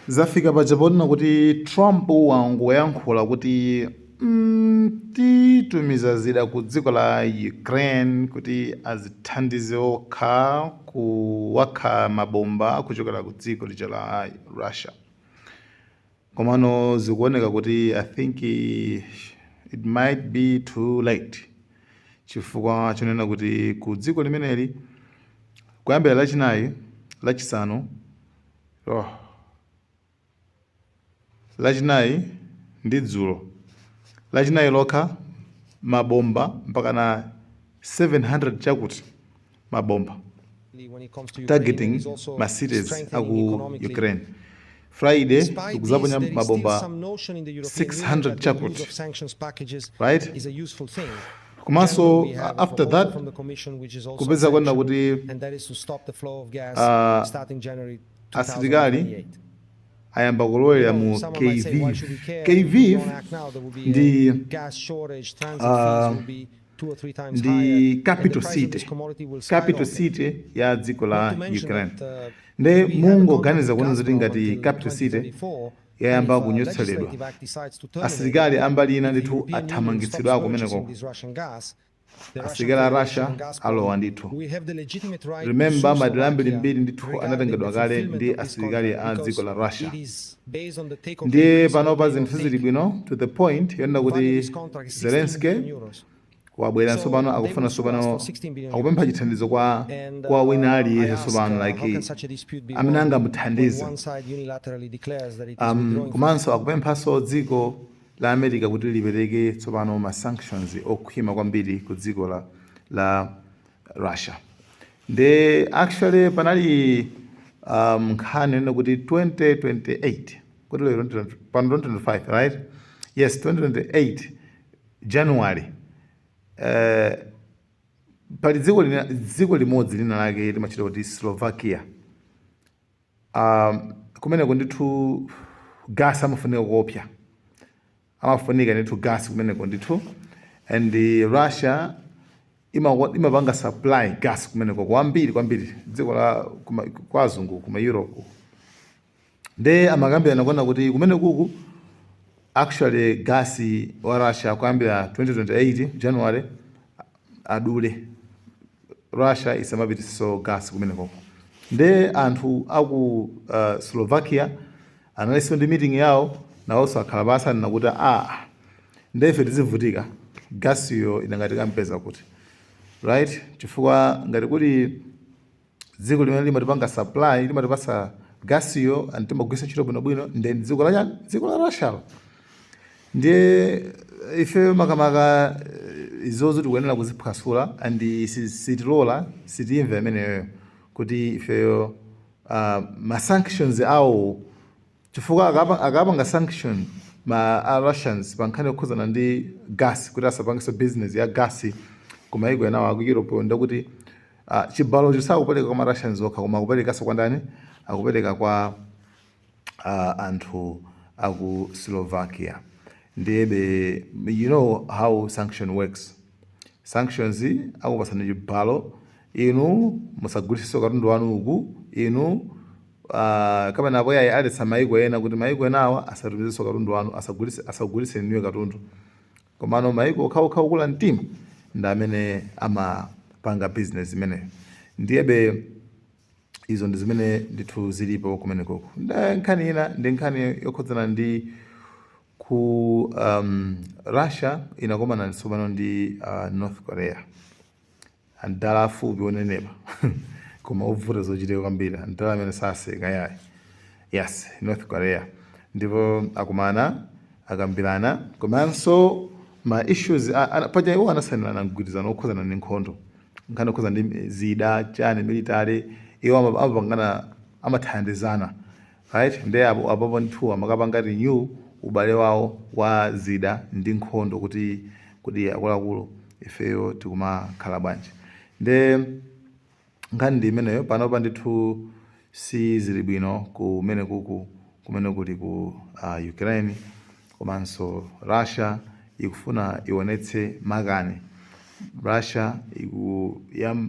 Zafika paja ponena kuti Trump wangoyankhula kuti titumiza zida ku dziko la Ukraine kuti azithandize okha kuwakha mabomba kuchokera ku dziko lija la Russia. Komano zikuoneka kuti I think it might be too late, chifukwa chonena kuti ku dziko limeneli kuyambira Lachinayi, Lachisanu, oh, Lachinayi ndi dzulo, Lachinayi lokha, mabomba mpaka na 700 chakuti mabomba targeting ma cities aku Ukraine. Friday ikuzaponya mabomba 600 chakuti, right? Komanso after that kupeza kwena kuti asilikali ayamba kulowera mu Kyiv. Kyiv ndi capital city ya dziko la Ukraine. Nde mungoganiza kuona zoti ngati capital city yayamba kunyotseredwa, asilikali ambali ina ndithu athamangitsidwa kumeneko, asilikali a Russia alowa ndithu. Remember, madera ambirimbiri ndithu anatengedwa kale ndi asilikali a dziko la Russia. Ndiye panopa zinthu zili bwino to the point yonena kuti Zelensky wabwera tsopano, akufuna tsopano, akupempha chithandizo kwa wina aliyense tsopano, like amene angamuthandize. Komanso akupemphanso dziko la America kuti lipereke tsopano ma sanctions okhwima kwambiri ku dziko la Russia. Nde actually panali nkhani yonena kuti 2028, kuti lero pano 2025, right? Yes, 2028 January, pali dziko limodzi lina lake limachita kuti Slovakia. Kumeneko ndithu gas amafunika kuopsa, amafunika ndithu gas kumeneko ndithu, and Russia imapanga supply gas kumeneko kwambiri kwambiri, dziko la kwa azungu kuma Europe. Nde amakambirana kuona kuti kumene kuku actually gas wa Russia kuyambira 2028 January adule, Russia isamapitisenso gas kumenekoko. Nde anthu aku Slovakia analinso ndi meeting yawo, nawonso akhala pasi, anena kuti, "Ah, nde ife tizivutika, gasiyo inangati kampeza kuti, right? Chifukwa ngati kuti dziko limene limatipanga supply, limatipasa gasiyo and timagwiritsa ntchito bwinobwino, nde ndi dziko la chani? Dziko la Russialo. Ndiye ife makamaka izozo tikuyenera kuziphwasula and sitilola, sitimve ameneyo kuti ifeyo ma sanctions awo, chifukwa akapanga sanction ma a Russians pa nkhani yokhuzana ndi gas kuti asapangenso business ya gas ku maiko enawo aku Europe, ndakuti chibalocho sakupereka kwa ma Russians okha, koma akuperekanso kwa ndani? Akupereka kwa anthu aku Slovakia. Ndiyebe you know how sanction works. Sanctions akupasani chibalo, inu musagulitsenso katundu wanu uku, inu kapena apo yayi aletsa maiko ena kuti maiko enawa asatumizenso katundu wanu, asagulitse inuyo katundu. Komano maiko okhaokha okula mtima ndi amene amapanga business imeneyo. Ndiyebe izo ndi zimene ndithu zilipo kumenekoko. Nde nkhani ina ndi nkhani yokhudzana ndi ku Russia inakomana tsopano ndi North Korea, andala afupi onenepa koma ovuta zochitika kwambiri, andala amene saseka yayi. Yes, North Korea. Ndipo akumana, akambirana komanso ma issues paja iwo anasainirana mgwirizano okhudzana ndi nkhondo, nkhani okhudzana ndi zida chani, military. Iwo amapangana, amathandizana, right? Nde apo apopo ndithu amakapanga renew ubale wawo wa zida ndi nkhondo, kuti akuluakulu, ifeyo tikumakhala bwanji? Nde nkhani ndi imeneyo. Panopa ndithu si zili bwino kumene kuku kumene kuli ku Ukraine. Komanso Russia ikufuna ionetse makani. Russia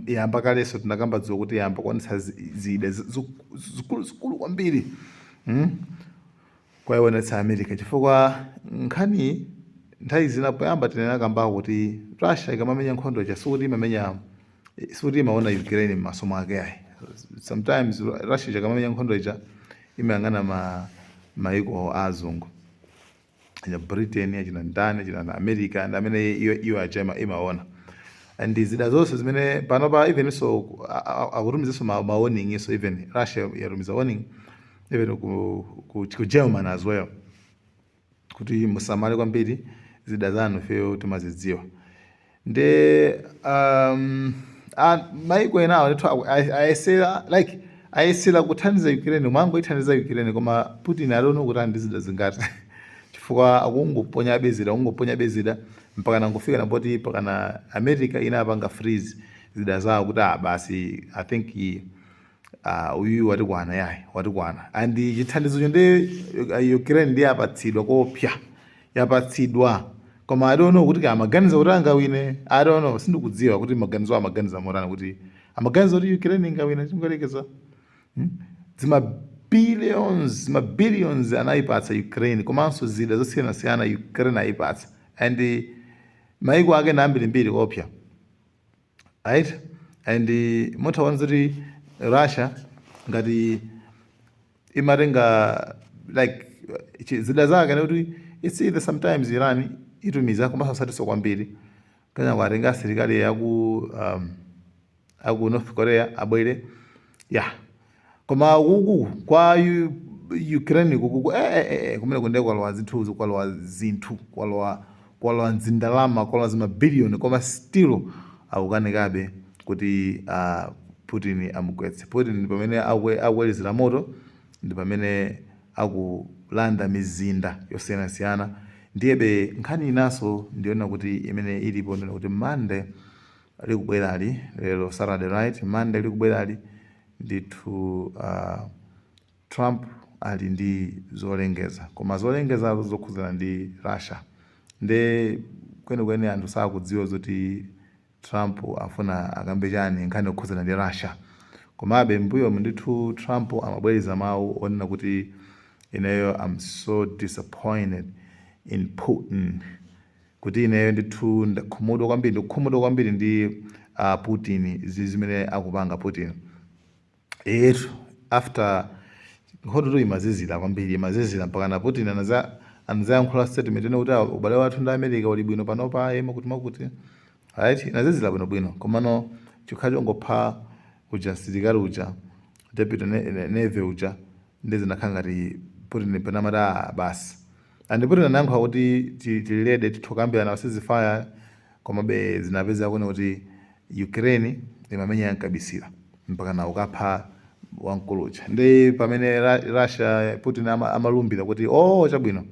yamba kalenso, tinakamba dzulo kuti yamba kuonetsa zida zikulu zikulu kwambiri. Kwaionetsa America, chifukwa nkhani nthawi zina poyamba tinena kambako kuti Russia ikamamenya nkhondo ija, sikuti imamenya, sikuti imaona Ukraine m'maso mwake ayi. Sometimes Russia ikamamenya nkhondo ija imayang'ana ma maiko azungu ya Britain, achina ndani, achina na America, ndi amene iyo aja imaona. And zida zonse zimene panopa, even so akutumizanso ma warning, so even Russia yatumiza warning even ku German as well kuti musamale kwambiri, zida zanu ifeyo timazidziwa. Nde maiko enawo ndithu ayesera, like ayesera kuthandiza Ukraine, mwangoithandiza Ukraine, koma Putin alone kuti ali ndi zida zingati, chifukwa akungoponyabe zida, akungoponyabe zida mpaka nangofika napoti pakana America inapanga freeze zida zawo kuti, ah, basi, I think uyuyu watikwana, yayi, watikwana. And chithandizocho ndi Ukraine ndi yapatsidwa kopya, yapatsidwa, koma I don't know kuti amaganiza kuti angawine. I don't know, sindikudziwa kuti maganizo amaganiza motani, kuti amaganiza kuti Ukraine ingawine. Chingorekeza, Zima billions, ma billions anayipatsa Ukraine, komanso zida zosiyanasiyana Ukraine ayipatsa, and maiko ake na ambirimbiri kopya, right? And muthaona kuti Russia ngati imatenga like zida zake, kuti it's either sometimes Iran itumiza, komanso asatinso kwambiri, kana kwatenga asilikali aku North Korea abwere ya. Koma kuku kwa Ukraine kuku, kumene kunde kwalowa zinthu, kwalowa zinthu, kwalowa zindalama, kwalowa zimabiliyoni, koma still akukanikabe kuti Putin amugwetse. Putin pamene akuwelezera moto ndi pamene akulanda mizinda yosiyanasiyana. Ndiyebe nkhani inaso ndiona kuti imene ilipo, ndiona kuti Monday likubwerali, lero Saturday, right? Monday likubwerali ndithu Trump ali ndi zolengeza, koma zolengezazo zokhudzana ndi Russia. Nde kwenikweni anthu sakudziwa zoti Trump afuna akambe chani nkhani yokhudzana ndi Russia. Komabe mbuyomu ndithu Trump amabwereza mawu onena kuti ineyo I'm so disappointed in Putin, kuti ineyo ndithu ndakhumudwa kwambiri, ndikukhumudwa kwambiri ndi Putin, zimene akupanga Putin. Etu, after nkhondo tu imazizira kwambiri, imazizira mpaka na Putin anazayankhula statement ine kuti, "Ah, ubale wathu ndi America uli bwino panopa," yema kuti makuti, right? Inazizira bwinobwino, komano chikhala chongopha uja msilikali uja, deputy navy uja, ndi zinakhala ngati Putin penamati, ah, basi. And Putin anayankhula kuti tililede tithokambirana ceasefire, komabe zinapeza kuona kuti Ukraine imamenya yankabisira mpaka na ukapha wamkulu uja. Ndi pamene Russia, Putin amalumbira kuti, oh, chabwino,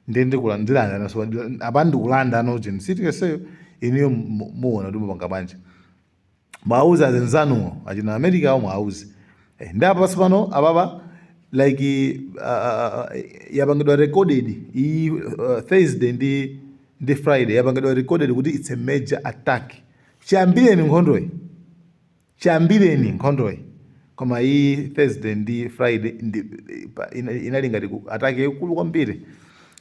ndi ndilanda so apa, ndikulanda ano city yonseyo, iniyo muona kuti mupanga bwanji, mwauze azenzanuwo achina America awo, mwauze. Ndi apa pano apapa like yapangidwa recorded iyi Thursday ndi Friday, yapangidwa recorded kuti it's a major attack chiyambireni nkhondoyi, chiyambireni nkhondoyi. Koma iyi Thursday ndi Friday ndi inali ngati attack yaikulu kwambiri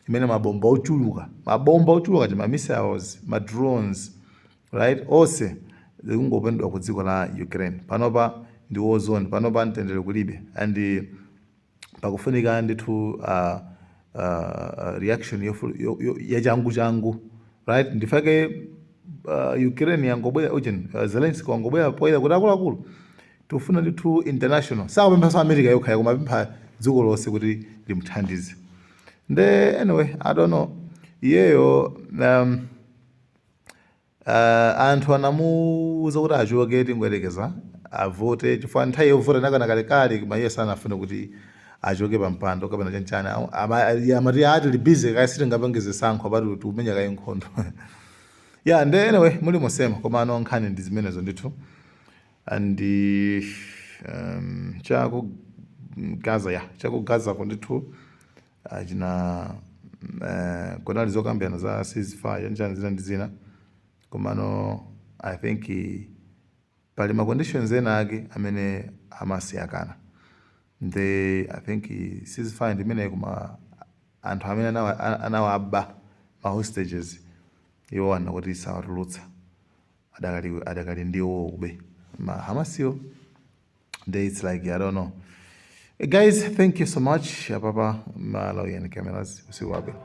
imene mabomba ochuluka, mabomba ochuluka, ma missiles, ma drones, right, onse zikungopendwa ku dziko la Ukraine. Panopa ndi war zone, panopa mtendere kulibe, and pakufunika ndithu reaction yachangu changu, right? Ndifake Ukraine yangobwera ujeni, Zelensky wangobwera poyera kuti akuluakulu, tikufuna ndithu international, sakupempha America yokha, koma apempha dziko lonse kuti limuthandize. Nde anyway, I don't know, iyeyo anthu anamuuza kuti achoke, tingoyerekeza avote, chifukwa nthawi yovota inakana kalekale, koma iye sanafune kuti achoke pa mpando kapena chanchani. Amati ati li busy kaya, sitingapange zisankho apati, tikumenya kaye nkhondo ya. Nde anyway, muli mosema, koma ano nkhani ndi zimenezo ndithu. And chaku Gaza ya, chaku Gaza ko ndithu achina kunali zokambirana za ceasefire, chanchani, zina ndi zina, komano I think pali ma conditions ena ake amene Hamas yakana. Nde I think ceasefire ndi imeneyi, koma Anthu amene anawaba, ma hostages, iwo anena kuti sawatulutsa, adakali ndiwo kube ma Hamasiwo. Nde it's like, I don't know. Guys, thank you so much. Apapa Malawian Cameras, usiku wabwino.